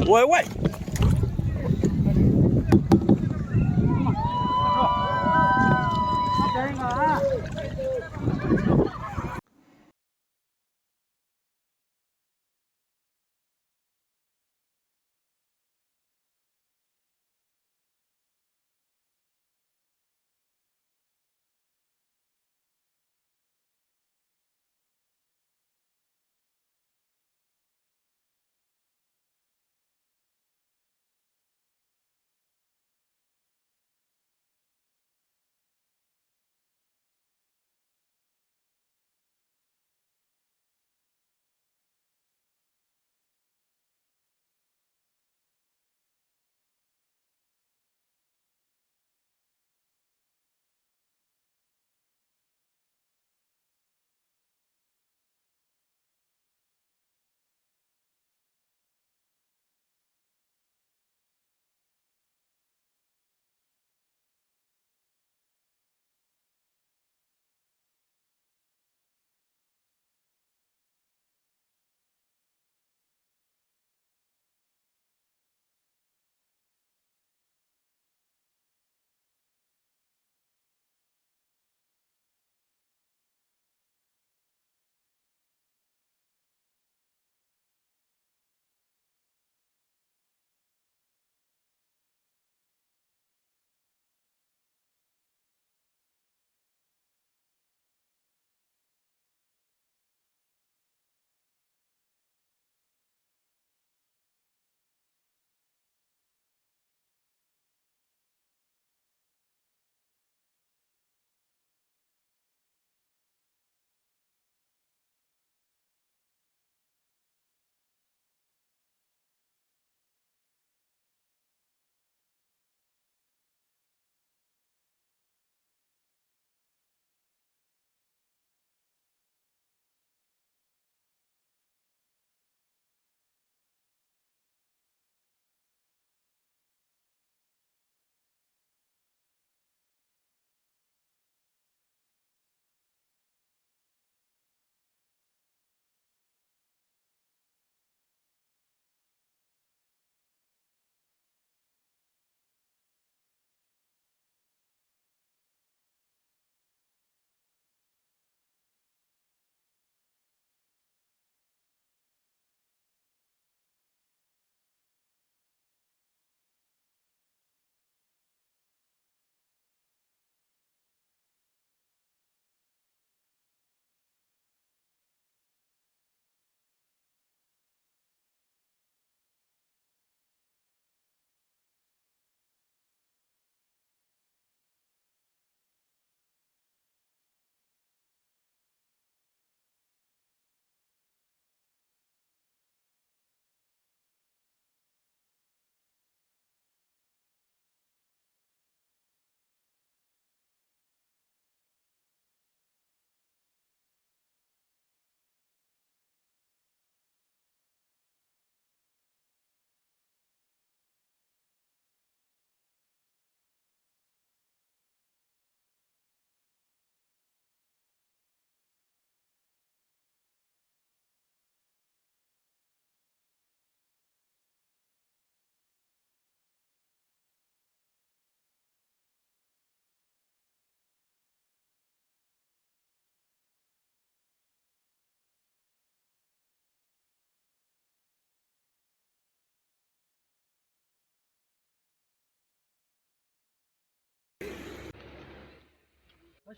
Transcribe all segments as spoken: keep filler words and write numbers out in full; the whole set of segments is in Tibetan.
喂喂。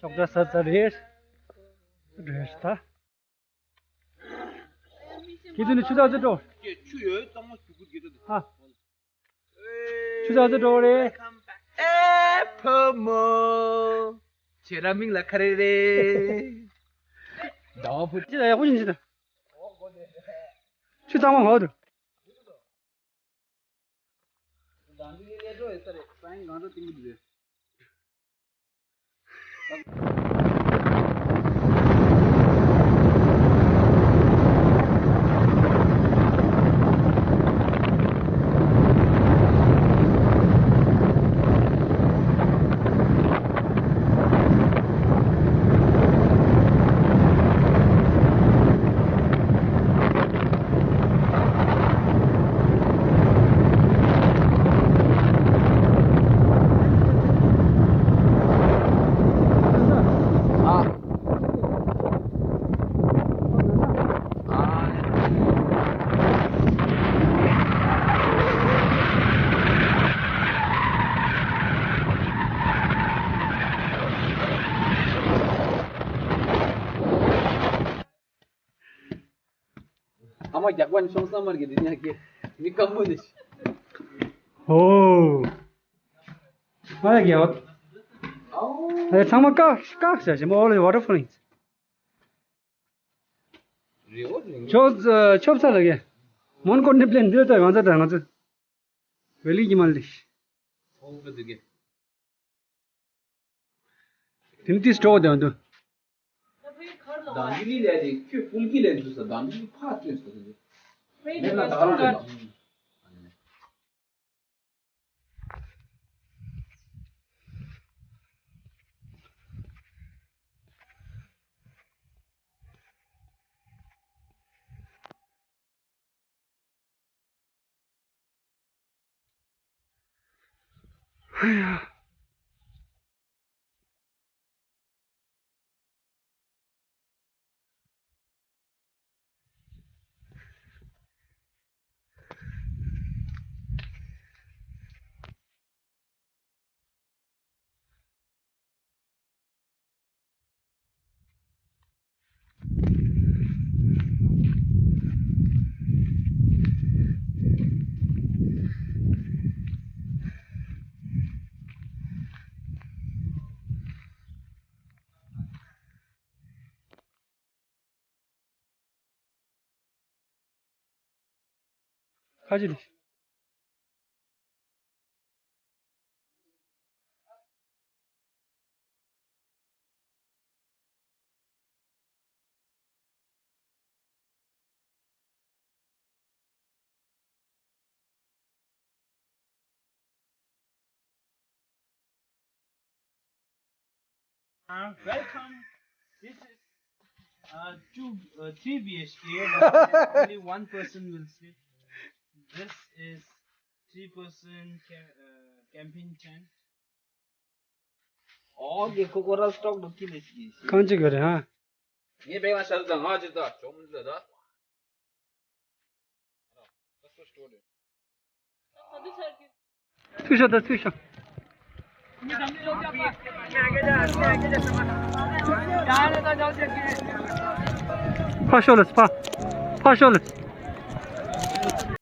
ཞོགས་ཇ་ཟ་ཚར་རེད། རེད་ད། ཁྱེད་ཚོ་ནི་ཆུ་ཚགས་ཚོ་འགྲོ། ཆུ་ཡོད་གཙང་མ་ཞུ་གུ་རྒྱུ་དུ། ཧ། ཆུ་ཚགས་ཚོ་འགྲོ་རེད། ཨེ་ཕོ་མོ། ཁྱེད་རང་མིང་ལ་ག་རེ་རེད། ཟླ་བ་ཕུ། ཅི་ལ་ཡག་པོ་ཞིག་ཅི་ལ། ཆུ་གཙང་མ་འོག་ཏུ། ཨ་མ་རྒྱག་པ་ནི་ཤོང་ས་མར་གི་དེ་ཉག་གི་མི་སྐམ་པོ་ནི། ཨོ། ཨ་ཡ་གི་ཨོ། ཨ་ཡ་ཚང་མ་བཀག་བཀག་བྱ་ཞིམ་པོ་ཨོ་ལེ་ཝ་ཊར་ཕོལ་ཡིན། ཆོབ་ཆོབ་ས་ལ་གི་མོན་གྷོ་ནི་པླེན་འདི་ལྟ་ང་ཚོ་ད་ང་ཚོ་ཝེ་ལི་གི་མ་ལི། ཨོ་ཀེ་དེ་གི་དེ་ནི་ཏིས་གྲོགས་དང་དུ། དང་ལི་ལས་དེ་ཁྱོད་ཕུལ་གྱི་ལས་འདུག་ས་དང་ལི་ཕ་སྟོན་ས་དེ། མེད་ན་ད་རང་རེད། ཁ་ཅིག་རེད། Uh, welcome. This is uh, two, uh, three B H K, but only one person will sleep. This is three person ca- uh, camping tent. ཨོ་གི་ཁོ་ཁོ་ར་སི་ཊོག་ཏུ་ཁྱི་ལས་ཤི་ཤི། གང་ཅི་གི་རེད་ཧ། ངས་བེག་ལ་ཤ་ཟ་ང་ཅི་ད་ཅོ་མི་ཟ་ད། ཚུར་ཤོག་ད་ཚུར་ཤོག་ཕར་ཤོག་ལེ་ཕར། ཕར་ཤོག་ལེ།